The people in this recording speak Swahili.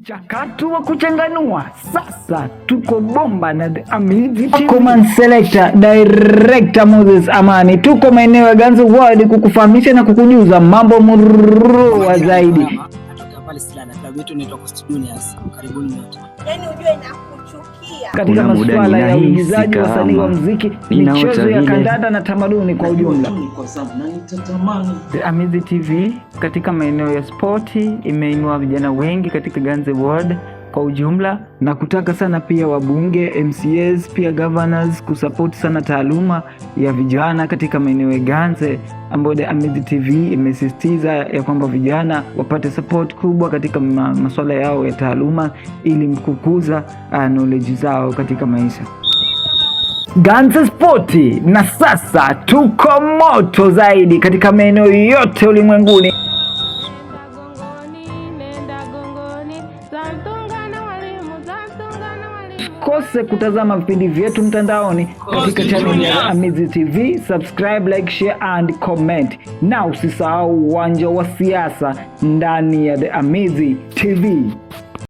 Mchakato wa kuchanganua sasa, tuko bomba na The Amizi TV. Command Selector Director Moses Amani, tuko maeneo ya Ganze World kukufahamisha na kukujuza mambo murua zaidi. Natokea pale Silala, klabu yetu inaitwa Coast Juniors. Karibuni nyote. Yani ujue nakuchukia. Katika Kuna muda masuala ya ninahisi uigizaji, wasanii wa kama muziki, ninaota michezo ya vile. Kandanda na tamaduni kwa ujumla. Tu ni kwa zamu na nitatamani. The Amizi TV katika maeneo ya spoti imeinua vijana wengi katika Ganze World kwa ujumla, na kutaka sana pia wabunge, MCAs, pia governors kusupport sana taaluma ya vijana katika maeneo ya Ganze, ambayo The Amizi TV imesisitiza ya kwamba vijana wapate support kubwa katika masuala yao ya taaluma ili kukuza knowledge zao katika maisha. Ganze Spoti, na sasa tuko moto zaidi katika maeneo yote ulimwenguni. Gongoni, nenda gongoni, za na walimu, za na walimu. Usikose kutazama vipindi vyetu mtandaoni katika channel ya Amizi TV. Subscribe, like, share and comment, na usisahau uwanja wa siasa ndani ya The Amizi TV.